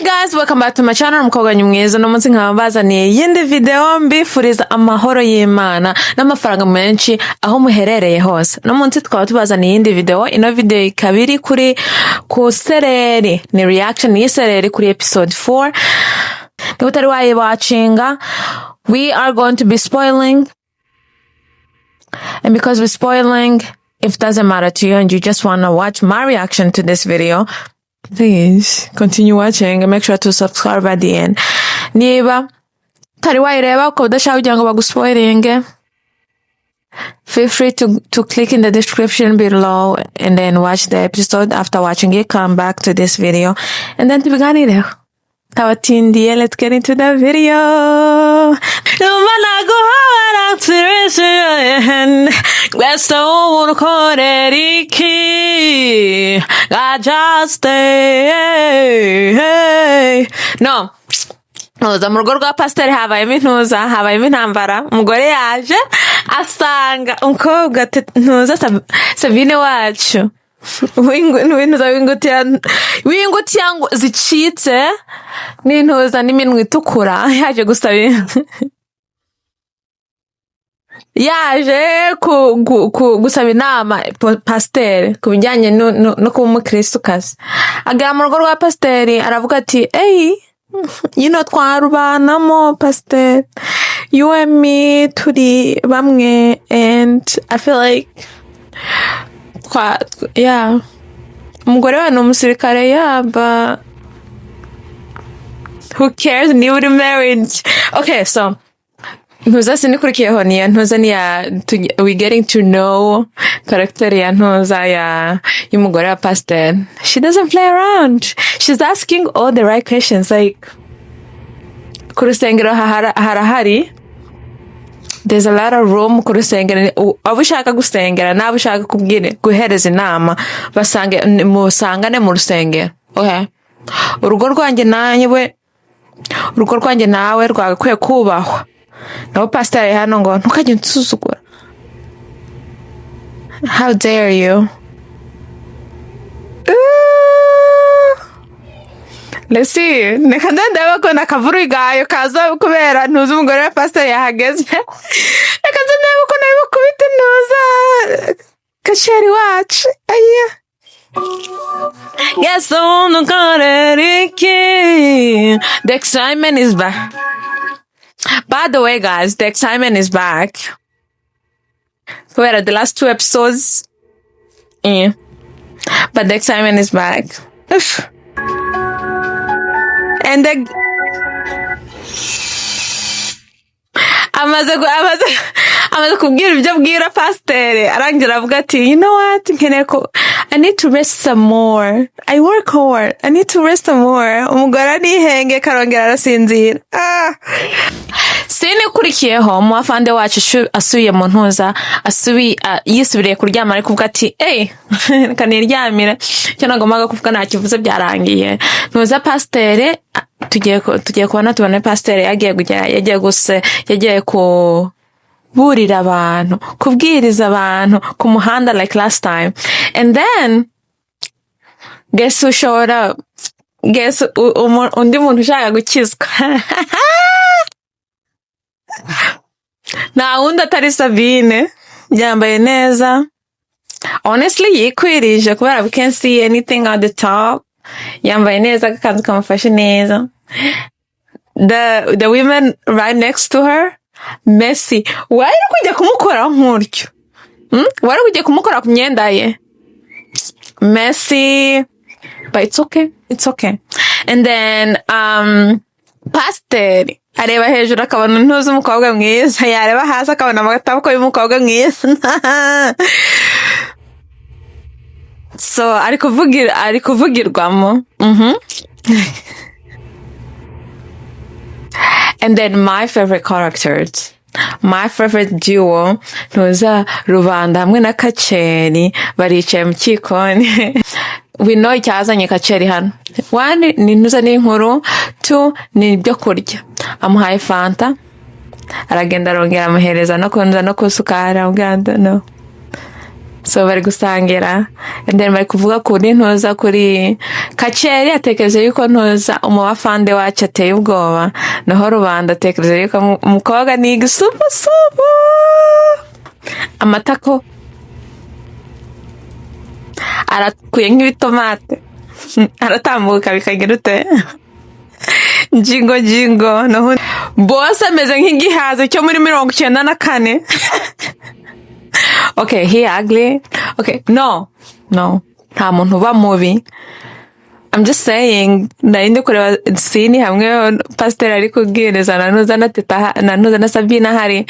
Guys, welcome back to my channel. Umukobwa wanyu mwiza. Uno munsi nkaba mbazaniye iyindi video, mbifuriza amahoro y'Imana n'amafaranga menshi aho muherereye hose. Uno munsi tukaba tubazaniye iyindi video. Ino video ikaba iri kuri ku Sereri, ni reaction y'Isereri kuri episode 4. Niba utari wayiwatchinga, we are going to be spoiling, and because we're spoiling, if it doesn't matter to you and you just want to watch my reaction to this video, please continue watching and make sure to subscribe at the end. Niba utari wayireba ukaba udashaka kugira ngo baguspoilinge, feel free to click in the description below and then watch the episode. After watching it, come back to this video and then tubiganireho. Tabatindiye, let's get into the video. Numva naguhobera nshimishije wese umuntu ukorera iki? I just stay. No. Ntuza mu rugo rwa pasiteri habayemo intuza, habayemo intambara. Umugore yaje asanga umukobwa ntuza Sabine wacu w'intuza w'ingutiya ngo zicitse n'intuza n'iminwa itukura, yaje gusaba, yaje gusaba inama pasiteri ku bijyanye no kuba umukristukazi. Agera mu rugo rwa pasiteri aravuga ati: "Eyi, twarubanamo pasiteri, you and me turi bamwe, and I feel like twa, yeah, umugore we ni umusirikare, yeah, but who cares niba uri married?" Okay, so ntuza sinikurikiyeho niya ntuza niya we getting to know character ya ntuza ya y'umugore wa pastor. She doesn't play around. She's asking all the right questions, like ku rusengero harahari, there's a lot of room ku rusengero. Abo ushaka gusengera n'abo ushaka kubwira, guhereza inama, basange, musangane mu rusengero. Okay, urugo rwanjye nawe, urugo rwanjye nawe rwagakwiye kubahwa. Nabo pasiteri ari hano ngo ntukajye unsuzugura, how dare you? Ooh. Let's see. Reka ndebe ko nakavuru gayo kaza kubera ntuzi umugore wa pasiteri yahageze. Reka nze ndebe ko nari bukubite ntuza kasheri wacu. Aya. Yes, ukorera iki? The excitement is back. By the way, guys, the excitement is back. Kubera the last two episodes. Yeah. But the excitement is back. Oof. And the amaze kubwira ibyo abwira pasiteri, arangira avuga ati: "You know what, nkeneye ko I need to rest some more. I work hard, I need to rest some more." Umugore arihenge karongera arasinzira. Ah. Scene ikurikiyeho, umuafande wacu asubiye mu ntuza, yisubiriye kuryama, ari kuvuga ati: "Ey, reka niryamire, icyo nagombaga kuvuga ntakivuze, byarangiye." Ntuza pasiteri, tugiye kubona tubone pasiteri yagiye kugera, yagiye guse, yagiye kuburira abantu, kubwiriza abantu ku muhanda like last time. And then guess who showed up? Guess undi muntu ushaka gukizwa nta wundi atari Sabine. Yambaye neza, honestly yikwirije kubera we can't see anything on the top. Yambaye neza, agakanzu kamufashe neza. The women right next to her, Messi wari kujya kumukora nk'utyo? Wari kujya kumukora ku myenda ye, Messi, but it's okay, it's okay. And then pasiteri areba hejuru akabona intuzi umukobwa mwiza, yareba hasi akabona amatako y'umukobwa mwiza. So ari kuvugirwamo. And then my favorite characters, my favorite duo, ntuza Rubanda hamwe na Kaceri, baricaye mu kikoni. We know icyazanye Kaceri hano: one ni ntuza n'inkuru, two ni ibyo kurya. Amuhaye fanta, aragenda arongera amuhereza no kunza no ku sukari, aramubwira ngo no. So bari gusangira and then bari kuvuga kuri ntuza, kuri Kaceri. Atekereje yuko ntuza umubafande wacu ateye ubwoba, naho rubanda atekereje yuko umukobwa ni igisupusupu, amatako aratukuye nk'ibitomate, aratambuka bikagira ute, jingo jingo. Naho bose ameze nk'igihaza cyo muri 94. Okay, he ugly. Okay, no, nta muntu uba mubi. I'm just saying, nari ndi kureba scene hamwe pasiteri ari kubwiriza na ntuza na Teta na ntuza na Sabine ahari,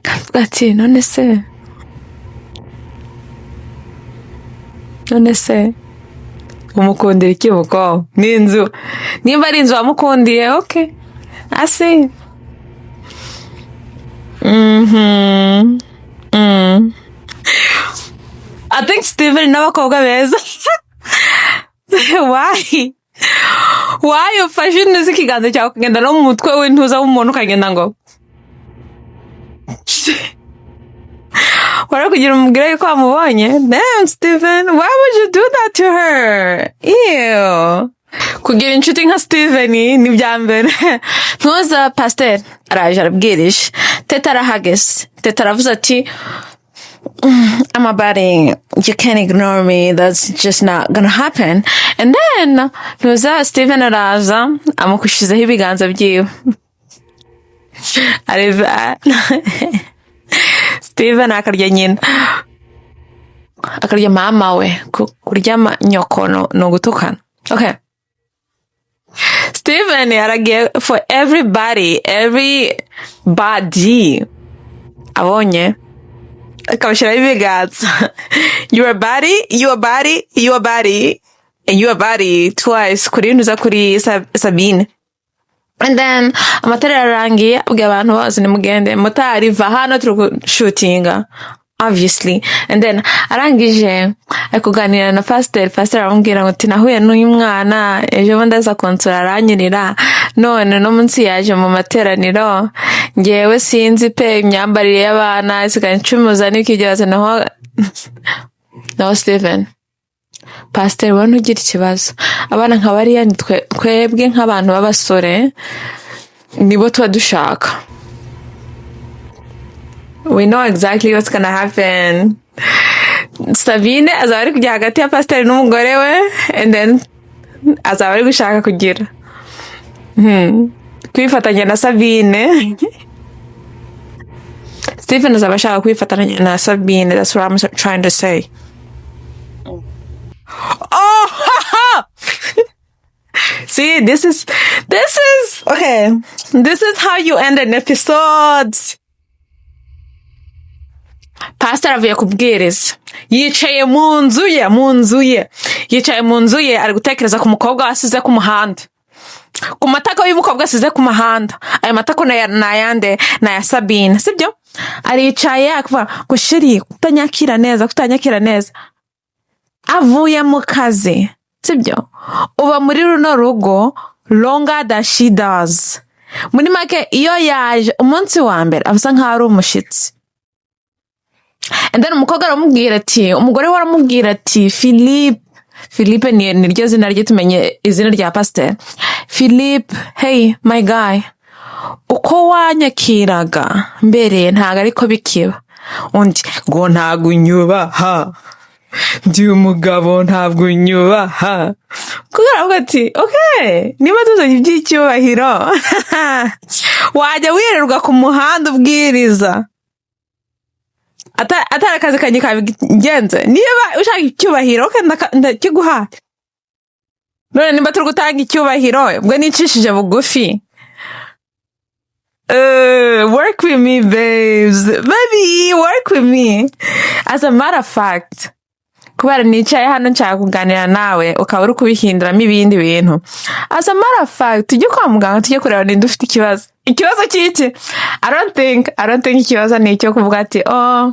kavuga ati: None se umukundira iki mukobwa? Ni inzu, nimba ari inzu wamukundiye, okay, asi I think Steven n'abakobwa beza. Why ufashe neza ikiganza cyawe ukagenda no mu mutwe w'intuza w'umuntu, ukagenda ngo wari kugira umubwire yuko wamubonye? Damn, Steven, why would you do that to her? Ew. Kugira inshuti nka Steven ni ibya mbere. Ntuza pasiteri araje arabwirije, Teta arahageze. Teta aravuze ati: "I'm a body. You can't ignore me. That's just not gonna happen." And then ntuza Steven araza amukushizeho ibiganza byiwe. Areva Steven akarya nyina, akarya mama we. Kurya nyoko ni ugutukana. Okay. Steven aragiye for everybody, every body abonye akabashyiraho ibiganza. Your body, your body, your body and your body twice kuri ntuza, kuri Sabine. And then amatara yarangiye, abwira abantu bose: "Nimugende, motari va hano, turi gushutinga," obviously. And then arangije ari kuganira na pasiteri. Pasiteri aramubwira ngo ati: "Nahuye n'uyu mwana ejo bundi aza kunsura, aranyurira, none no munsi yaje mu materaniro. Ngewe sinzi pe, imyambarire y'abana isigaye ncumuza n'ikigebazo." Naho Steven: "Pasiteri, wowe ntugire ikibazo, abana nka bariya ni twebwe nk'abantu b'abasore nibo tuba dushaka." We know exactly what's gonna happen. Sabine azaba ari kujya hagati ya pasiteri n'umugore we, and then azaba ari gushaka kugira kwifatanya na Sabine. Stephen azaba ashaka kwifatanya na Sabine. That's what I'm trying to say. Oh, see, this is okay, this is how you end an episode. Pastor avuye kubwiriza, yicaye mu nzu ye, mu nzu ye, yicaye mu nzu ye, ari gutekereza ku mukobwa wasize ku muhanda, ku matako y'umukobwa asize ku muhanda. Ayo matako ni ayande? Ni aya Sabine, sibyo? Aricaye akavuga ngo: "Chéri, kutanyakira neza, kutanyakira neza." Avuye mu kazi, sibyo? Uba muri runo rugo longer than she does. Muri make, iyo yaje umunsi wa mbere aba asa nkaho ari umushyitsi. And then umukobwa aramubwira ati, umugore we aramubwira ati: "Philippe," Philippe ni niryo zina rye, tumenye izina rya pasiteri Philippe, "hey my guy, uko wanyakiraga mbere ntabwo ariko bikiba." Undi ngo: "Ntabwo unyubaha, ndi umugabo, ntabwo unyubaha." Kuko aravuga ati: "Okay, niba tuzanye iby'icyubahiro, wajya wirirwa ku muhanda ubwiriza atari akazi kanjye kabigenze. Niba ushaka icyubahiro, okay, ndakiguha. None nimba turi gutanga icyubahiro, ubwo nicishije bugufi. Work with me, babes, baby, work with me." As a matter of fact, kubera nicaye hano nshaka kuganira nawe, ukaba uri kubihinduramo ibindi bintu. As a matter of fact, tujye kwa muganga, tujye kureba ninde ufite ikibazo. Ikibazo cy'iki? I don't think ikibazo ni icyo kuvuga ati: "Oh."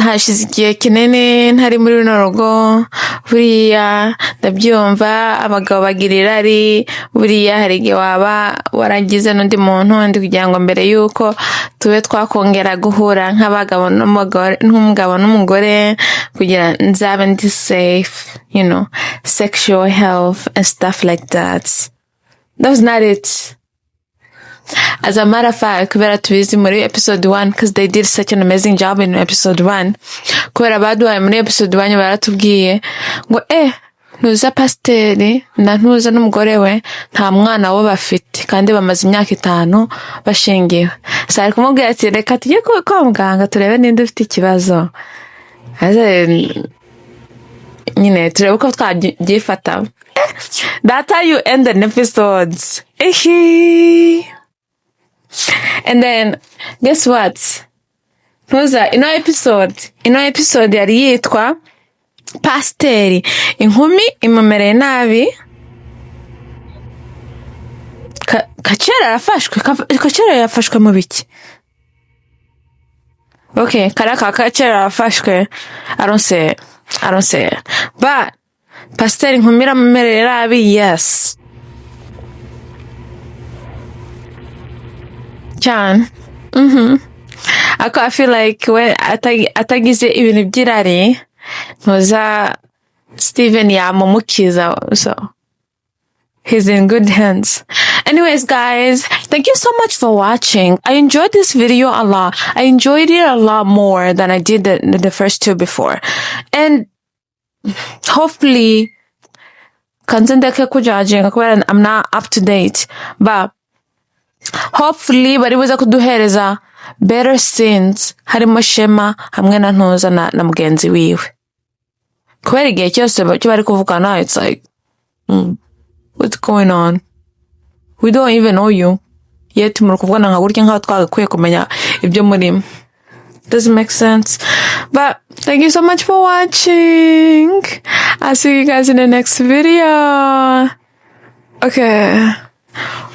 Hashize igihe kinini ntari muri runo rugo. Buriya ndabyumva, abagabo bagira irari. Buriya hari igihe waba waragize n'undi muntu ndi kugira ngo mbere y'uko tube twakongera guhura nk'abagabo n'umugore, nk'umugabo n'umugore, kugira nzabe ndi safe, sexual health and stuff like that. That was not it. As a matter of fact, kubera tubizi muri episode 1, because they did such an amazing job in episode 1, kubera baduhaye muri episode 1, baratubwiye ngo ntuza pasiteri na ntuza n'umugore we nta mwana wo bafite kandi bamaze imyaka 5 bashingiwe. So ari kumubwira ati: "Reka tujye kwa muganga turebe ninde ufite ikibazo." Maze nyine turebe uko twabyifata. That's how you end an episode. Ehi. And then guess what? Ntuza ino episode yari yitwa "Pasiteri inkumi imumereye nabi". Kacera arafashwe. Kacera yafashwe mu biki? Okay, kariya ka Kacera arafashwe. I don't say it. I don't say it. But pasiteri inkumi iramumereye nabi, yes. Cyane. Ako I feel like we atagize ibintu by'irari, ntuza Steven yamumukiza, so he's in good hands. Anyways, guys, thank you so much for watching. I enjoyed this video a lot. I enjoyed it a lot more than I did the first two before. And hopefully, kanze ndeke kujudginga kubera I'm not up to date. But hopefully bari buze kuduhereza better scenes harimo Shema hamwe na ntuza na mugenzi wiwe, kubera igihe cyose cyo bari kuvugana, it's like, what's going on? We don't even know you yet. Muri kuvugana nka gutya nkaho twagakwiye kumenya ibyo murimo. Doesn't make sense. But thank you so much for watching. I'll see you guys in the next video. Okay,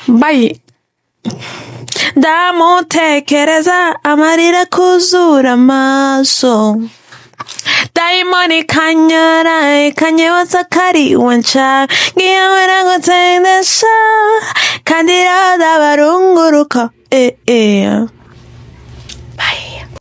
bye. Ndamutekereza amarira kuzura amaso, dayimoni kanyara ikanyibutsa kari wanca ngiyamera gutendesha kandi barunguruka eh eh.